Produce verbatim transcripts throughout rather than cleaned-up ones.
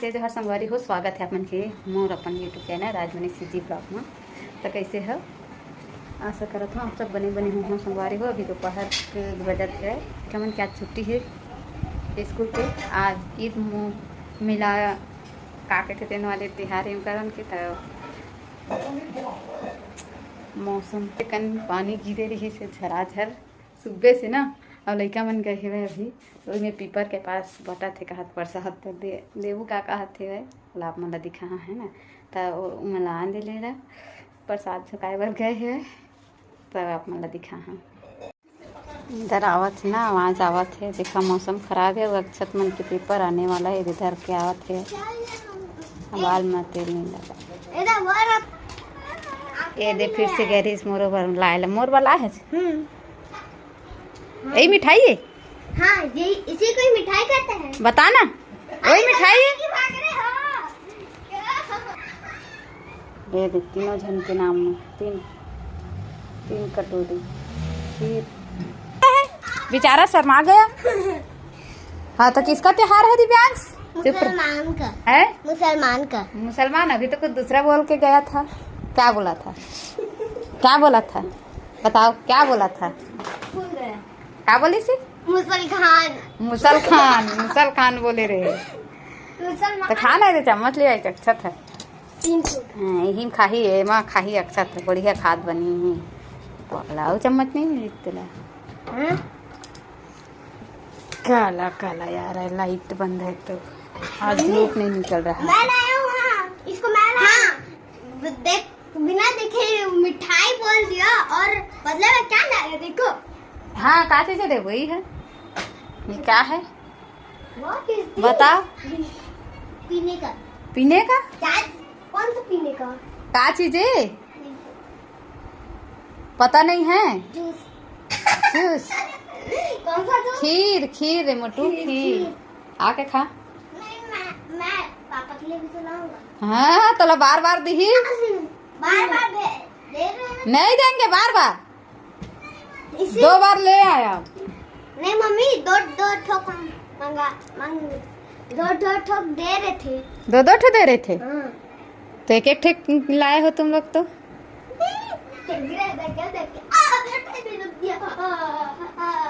जय जोहार संगवारी हो, स्वागत हे आप मन के मोर अपन YouTube channel Rajmani CG blog में। तो कैसे हो? आशा करत हूँ आप सब बने बने हो संगवारी हो। अभी दोपहर के बजत हे, हमन के आज छुट्टी हे स्कूल के। आज ईद मु-, मिला का कहते तेन वाले तिहार हे करन के, तो मौसम के कन पानी गिरे रही से झराझर सुबह से ना। और लइका मन गए हेवय अभी, तो ओइमे पीपर के पास बटत हे, कहत परसाद तो दे, देबू का कहत हेवय, ओला आप मन ला दिखाहा, है ना। तो ओ-, ओमन ला आन दे ले रहा, परसाद झुकाए बर गए हेवय, तब आप मन ला दिखाहा। इधर आवत हे ना, आवाज आवत हे, देखा मौसम खराब हे, वो अक्षत मन के पेपर आने वाला हे, इधर के आवत हे, बाल में तेल नहीं लगा। ये दे फिर से गैरिस मोरो बर लाए ला, मोर बर लाए हे। हम्म। यही मिठाई है? हाँ, ये इसी को ही मिठाई कहते हैं। बता ना, वही मिठाई है? ये देख, तीनों झन के नाम में तीन, तीन कटोरी खीर। बेचारा शर्मा गया। हाँ, तो किसका त्योहार है दिव्यांश? चुप रह। मुसलमान का। है? मुसलमान का। मुसलमान अभी तो कुछ दूसरा बोल के गया था। क्या बोला था? क्या बोला था? बताओ, क्या बोला था? भूल गया। का बोलिस? मुसल खान। मुसल खान, मुसल खान बोले रहे। मुसलमान। तो खा ना रे, चम्मच ले आई, अच्छा था। तीन फुट। हाँ, यही में खाही, एमा खाही, अच्छा था, बढ़िया खाद बनी ही। पगला, वो चम्मच नहीं मिली तेला? हाँ? काला काला यार, लाइट बंद है तो आज धूप नहीं निकल रहा। मैं लाया हूँ, हाँ, इसको मैं लाया। हाँ, देख, बिना देखे मिठाई बोल दिया और बदले में क्या लाया, देखो। हाँ, का चीज है? देख, वही है। ये क्या है? What is this? बताओ। पीने का। पीने का? क्या? कौन सा पीने का? का चीज है? पता नहीं है। जूस। जूस। कौन सा जूस? खीर, खीर रे मोटू, खीर, खीर। खीर। आके खा। नहीं, मैं, मैं पापा के लिए भी तो लाऊंगा। हाँ, तोला बार बार दिही। बार बार दे रहे हैं। नहीं देंगे बार बार। इसी दो बार ले आया। नहीं मम्मी, दो, दो ठोक मंगा, मंग, दो, दो ठोक दे रहे थे। दो दो ठो दे रहे थे? हाँ। तो एक एक ठे लाए हो तुम लोग तो।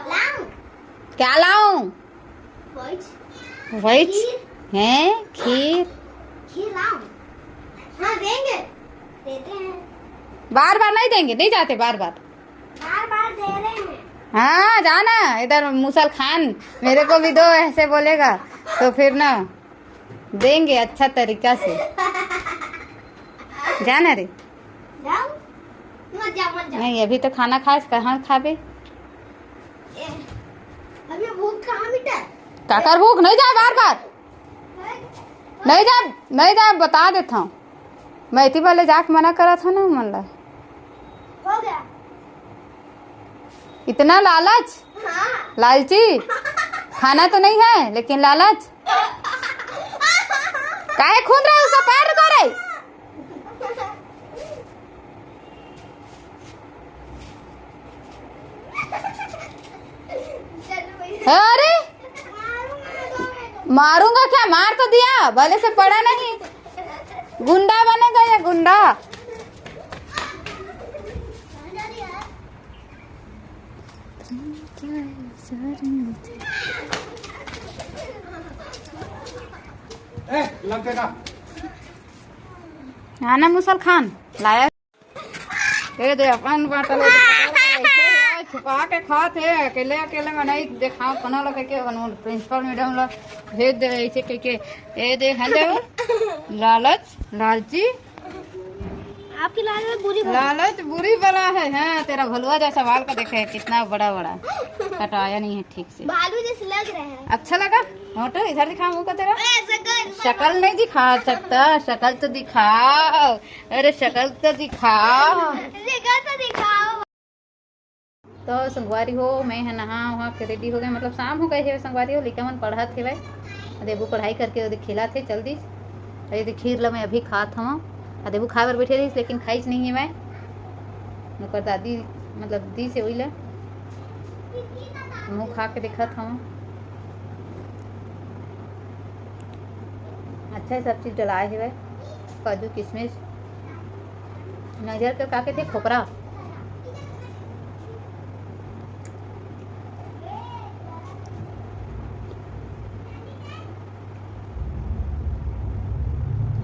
लाऊं? क्या लाऊं? वही। वही। खीर। हैं? खीर? खीर लाऊं? हाँ, देंगे। देते हैं। बार बार नहीं देंगे, नहीं जाते बार बार। बार बार दे रहे हैं। हाँ, जाना इधर मुसल खान, मेरे को भी दो, ऐसे बोलेगा तो फिर ना देंगे अच्छा तरीका से। जाना रे। जाओ। मत जाओ, मत जाओ। नहीं, अभी तो खाना खाए, कहाँ खाबे? ए, अभी भूख कहाँ मिटा? काकर भूख नहीं जाए बार बार। नहीं जाए, नहीं जाए, बता देता हूँ। मैं इतनी पहले जाके मना करा था ना मन ला। हो गया। इतना लालच? हाँ। लालची? खाना तो नहीं है, लेकिन लालच। काहे खून रहा है उसका पैर को रे? अरे, मारूंगा क्या? मार तो दिया, भले से पड़ा नहीं। गुंडा बनेगा ये गुंडा। ए, लग गया। आना मुसल खान लाया। ए दे अपन बाटल छुपा के खात हे, अकेले अकेले में नहीं देखा, अपना लगे के प्रिंसिपल मैडम ला भेज दे ऐसे कह के। ए दे, हेलो, लालच, लालची। आपकी लालच बुरी बला। लालच बुरी बला है। हाँ, तेरा भलुआ जैसा बाल का देखे, कितना बड़ा बड़ा, कटाया नहीं है ठीक से। भालू जैसे लग रहे हैं। अच्छा लगा? मोटू, इधर दिखा मुंह को तेरा। अरे, ऐसा कर, शक्ल नहीं दिखा सकता, शक्ल तो दिखाओ। अरे, शक्ल तो दिखाओ। शक्ल तो दिखाओ। तो संगवारी हो, मैं ह नहा वहा के रेडी हो गए, मतलब शाम हो गए हे संगवारी हो, लइका मन पढ़त हेवय। देबू पढ़ाई करके ओदे खेलत हे, चल दिस। अउ ये दे खीर ल मैं अभी खात हवं। आ देबू खाए बर बैठे रहिस, लेकिन खाइस नहीं हे मैं। ओकर दादी मतलब दिस हे ओइला। मुँह खा के देखत हवं। अच्छा, सब चीज डलाए हवय, काजू, किशमिश, नरियर के का कहिथे, खोपरा।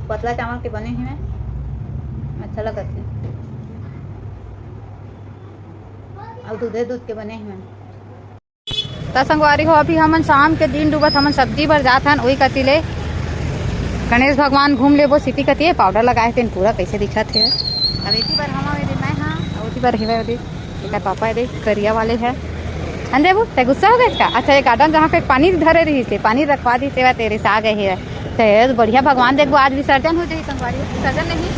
पतला चावल के बने हवय, अच्छा लगत हे। अउ दूधे दूध के बने हवय। त संगवारी हो, अभी हमन शाम के दिन डूबत हमन सब्जी बर जात हन, ओही कति ले गणेश भगवान घूम लेबो। सिटी कति पाउडर लगाए तेन पूरा कैसे दिखत हे। अब एती बर हवा में मैं हाँ, अउ ओती बर हिवे ओती एकर पापा दे करिया वाले है। हन देबू, ते गुस्सा हो गए का? अच्छा, ये गार्डन जहाँ पे पानी धरे रही थे, पानी रखवा दी सेवा तेरे से आ गए है। ते बढ़िया भगवान देखबो, आज विसर्जन हो जाई संगवारी, विसर्जन नहीं,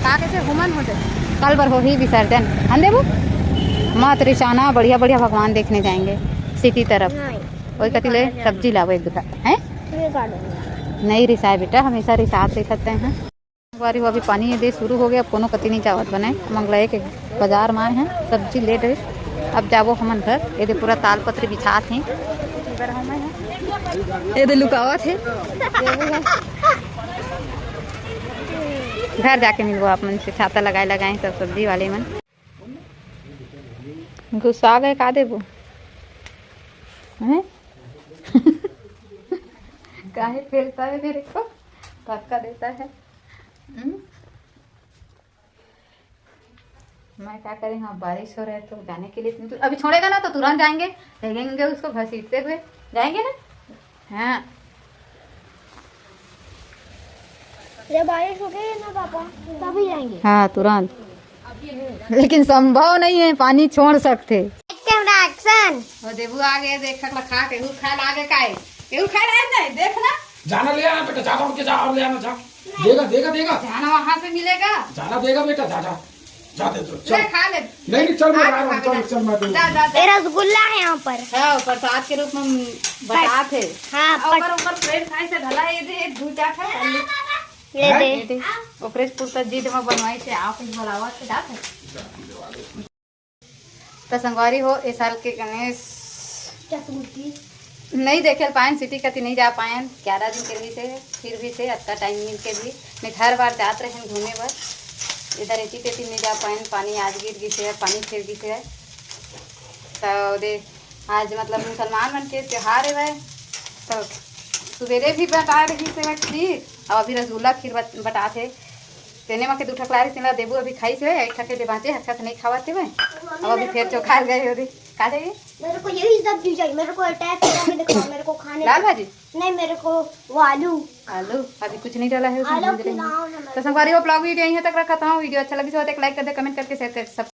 का कैसे हुमन हो जाए, कल बर हो ही विसर्जन। हन देबू, मत रिसाना, बढ़िया बढ़िया भगवान देखने जाएंगे सिटी तरफ। नहीं। ओई कति ले सब्जी लाबो एक दुका, हैं? ये गार्डन। नहीं रिसाए बेटा, हमेशा रिसात दिखते हैं। बारी वो अभी पानी ये दे शुरू हो गया, अब कोनो कति नहीं जावत बने। मंगला एक बाजार में आए हैं, सब्जी ले डरे। अब जाबो हमन घर। ये दे पूरा ताल पत्र बिछात हे, ये दे लुकावत हे। घर जाके मिलबो आप मन से, छाता लगाए लगाए सब सब्जी वाले मन। गुस्सा गए का देबू, हैं? काहे पेलता है मेरे को, धक्का देता है? हम्म? मैं क्या करें, हाँ, बारिश हो रहा है तो जाने के लिए तुम तो अभी छोड़ेगा ना तो तुरंत जाएंगे, देखेंगे उसको घसीटते हुए, जाएंगे ना? हाँ। जब बारिश हो गई ना पापा, तभी जाएंगे। हाँ, तुरंत। लेकिन संभव नहीं है पानी छोड़ सकते। Camera action. वो देबू आ गए, देख सकला खा के, ऊ खाए लागे काहे? केहू खाए लागे नहीं, देख ना। जाना ले आना बेटा, जा, दौड़ के जा और ले आना, जा। देगा, देगा, देगा। जाना वहाँ से मिलेगा। जाना देगा बेटा, जा, जा। जा दे दो, ले चल। खा ले। नहीं, नहीं, चल, मैं आ खा रहा हूँ, खा चल, ले। चल, मैं दूँ। जा, जा, जा। ये रसगुल्ला है यहाँ पर। हाँ, प्रसाद के रूप में बटात है। हाँ, और पर ऊपर, ऊपर प्लेट खाए से ढला, ये दे, एक दू चार खा ले। ये हैं? दे। ये दे। ओकरे से पूरा जिद में बनवाई से, आप ही बुलावा से जात है। त संगवारी हो, ए साल के गणेश चतुर्थी नहीं देखे ल पाएन, सिटी कति नहीं जा पाएन। ग्यारह दिन के रहिस हे, फिर भी से अतका टाइम मिल के भी मैं घर बार जात रहेन घूमे बर, इधर एती तेती नहीं जा पाएन। पानी आज गिर गिस हे, पानी फिर गिस हे। त ओदे आज मतलब मुसलमान मन के त्योहार हवय, त सुबेरे भी बटा रहिस हे खीर, अउ अभी रसगुल्ला खीर बट-, बटात हे। तेने म के दू ठक लाए रहिस, तेला देबू अभी खाइस हे, एक ठक के दे बाँचे, अच्छा से नहीं खावत हे। अब अभी फिर चोखा गए हो दी। का चाहिए? मेरे को यही सब्जी चाहिए, मेरे को अटैक करके दिखाओ, मेरे को खाने दाल भाजी? नहीं, मेरे को वो आलू। आलू? अभी कुछ नहीं डाला है उसमें, आलू भून जाएंगे। खिलाओ ना मेरे तो को। संगवारी हो, vlog video यहीं तक रखत हूँ। Video अच्छा लगी तो एक like कर दे, comment करके share कर, subscribe